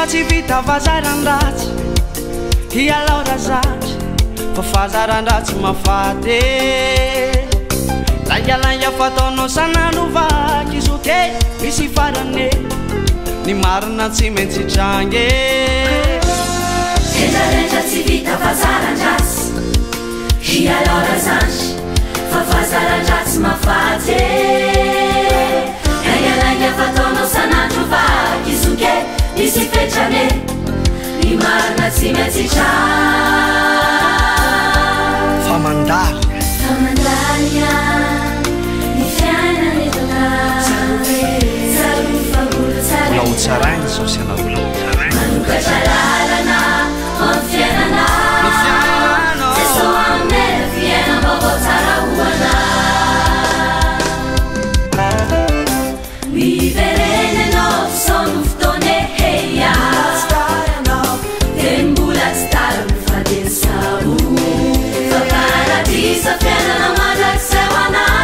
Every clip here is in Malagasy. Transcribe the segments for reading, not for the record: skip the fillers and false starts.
Rehetra tsy vita fahazaran-dratsy, hialao razandry fa fahazaran-dratsy mahafaty. Laingalainga fataonao sanano vaky zoky e, misy farany e, ny marina tsy maintsy hitranga e. Rehetra rehetra tsy vita fahazaran-dratsy, hialao razandry fa fahazaran-dratsy mahafaty e. Laingalainga fataonao sanandro vaky zoky e, misy fetrany e, ny marina tsy maintsy hitranga. Fa mandalo. Fa mandalo ihany ny fiainana eto an-tany. Tsarovy fa mbola tsara Mbola ho tsaraina izao sy ianao. Manokatra lalana ho amin'ny fiainana. Ny fiainana. Jeso hanome fiainam-baovao tsara ho anao. Miverena ianao sao no fotoana e, hey ya. Dia mbola tsy tara no fa dia sao. Fa paradisa fiainana mandrakizay ho anao.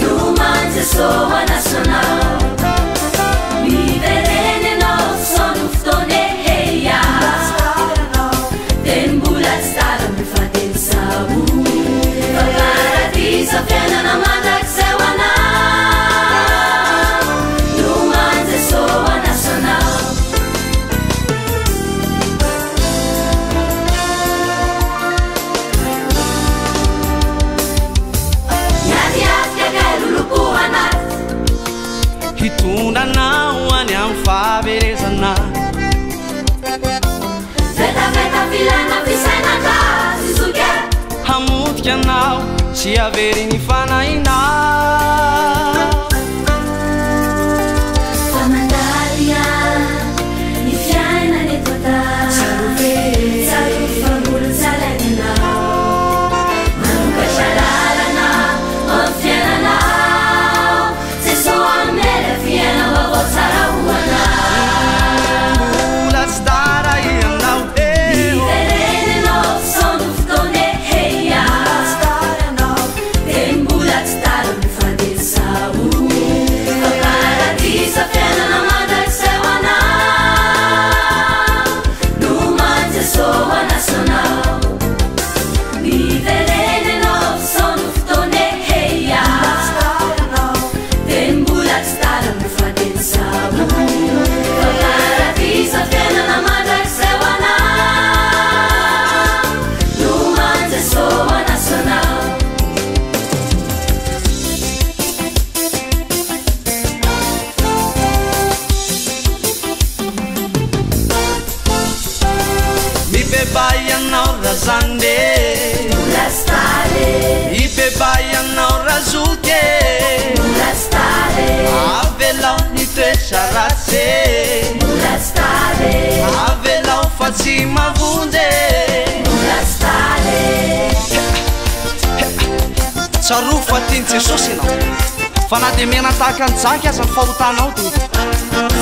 Noman'i Jeso hanasa anao. Miverena ianao sao no fotoana e, hey ya. Dia mbola tsy tara no fa dia sao. Fa paradisa fiainana mandrakizay ho anao. Noman'i Jeso hanasa anao. Miadiady kakay lolompo anaty. Hitondra anao any amin'ny fahaverezana. Vetaveta filana fisaina-dratsy zoky e. Hamotika anao sy havery ny fanahinao. Fa mandalo ihany ny fiainana eto an-tany. Tsarovy fa mbola tsara ianao. Manokatra lalana ho amin'ny fiainanao. Jeso hanome ilay fiainam-baovao tsara ho anao. Mbola tsy tara ianao e. Miverena ianao sao no fotoana e, hey ya. Dia mbola tsy tara no fa dia sao. Fa paradisa fiainana mandrakizay ho anao. Noman'i Jeso hanasa anao. Miverena ianao sao no fotoana e, hey ya. Dia mbola tsy tara no fa dia sao. Fa paradisa fiainana mandrakizay ho anao. Noman'i Jeso hanasa anao. Mibebaha ianao razandry e. Mbola tsy tara e. Mibebaha ianao razoky e. Mbola tsy tara e. Avelao ny toetra ratsy e. Mbola tsy tara e. Avelao fa tsy mahavonjy e. Mbola tsy tara e. Tsarovy fa tian'i Jesosy ianao. Fa na dia mena tahaka ny jaky aza ny fahotanao dia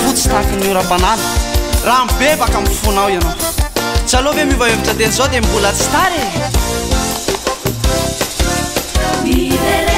fotsy tahaka ny oram-panala. Raha mibebaka amin'ny fonao ianao. Tsy aleo ve miova hevitra teny izao dia mbola tsy tara e. Miverena.